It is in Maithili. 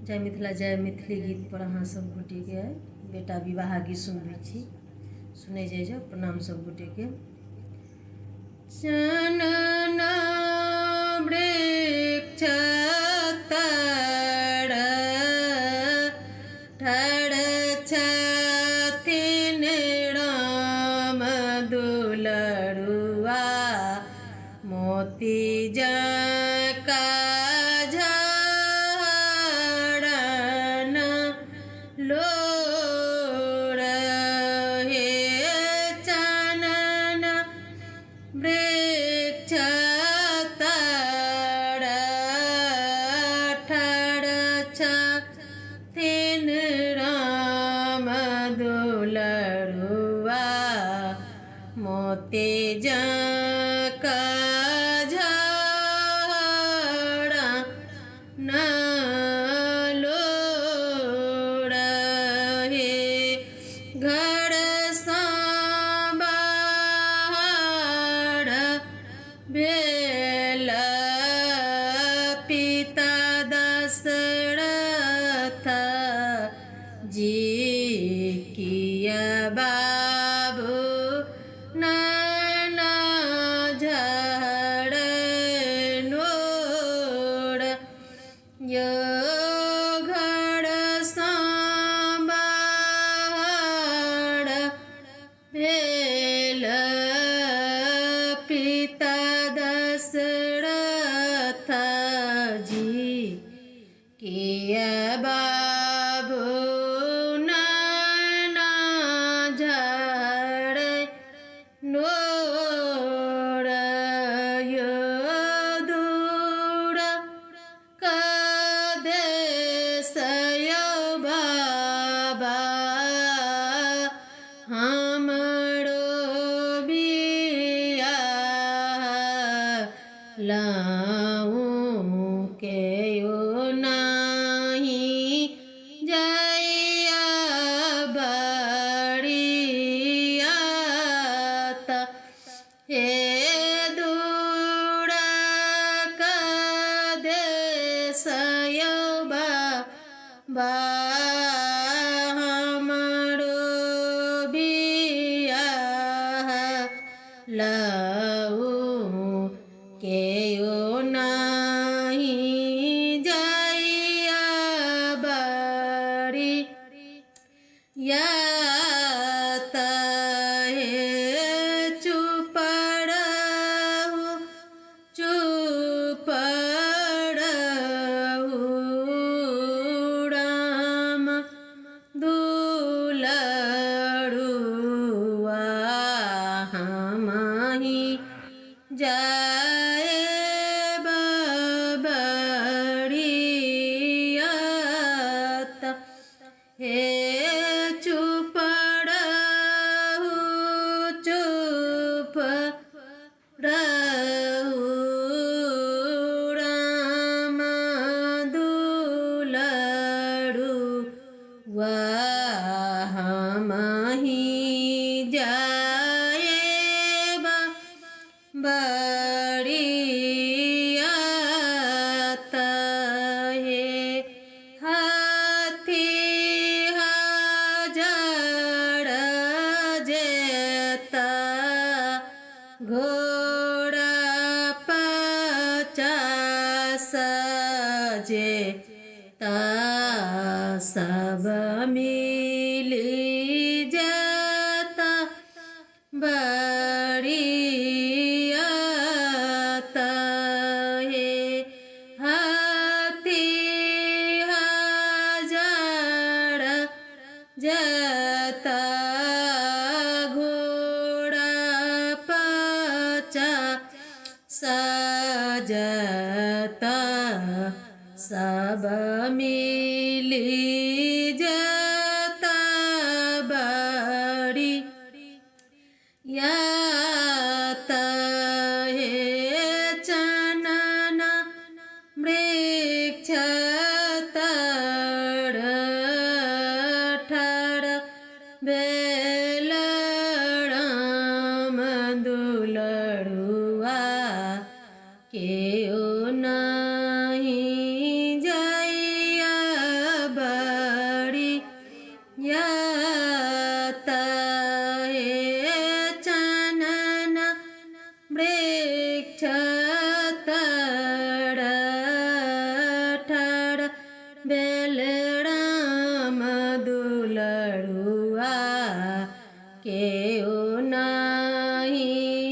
जय मिथिला जय मैथिली गीत पर अहाँ सब गोटेके बेटा विवाह गीत सुनबै छी। सुनै जाइ जाउ। प्रणाम सब गोटेके। चनना वृक्ष तर ठाढ़ छथिन राम दुलरुआ, मोती जका झरन लोर हे। चनन वृक्ष तर ठाढ़ छथिन राम दुलरुआ, मोती जका झरन लोर हे। घर सँ बाहर भेल पिता दशरथ जी, किया बाबू नैना झरे नोर यो। घर सँ बाहर भेल पिता दशरथ जी, किया बाबू नैना झरे नोर यो। दूर कदेश यो बाबा हमरो बियाह लाऊं, केओ नाही जइया बरियात हे। दूर कदेश यो बाबा हमरो बियाह लाऊ, केओ नाही जइया बरी यात हे। चुप रहू चुप रहू राम दुलरुआ, हमही जाएब बरियात हे। चुप रहू चुप रहू राम दुलरुआ, हमही जाएब बरियात हे। हाथी हजार जेता, घोड़ा 50 जेता, सब मिली जाता बरियात हे। हाथी हजार जता, घोड़ा 50 जता, सब मिली जता बरी यात हे। चनन वृक्ष तर ठाढ़ भेल राम दुलरुआ, केओ नाही जइया हे चनन वृक्ष तर ठर भेल राम दुलरुआ, केओ नाही।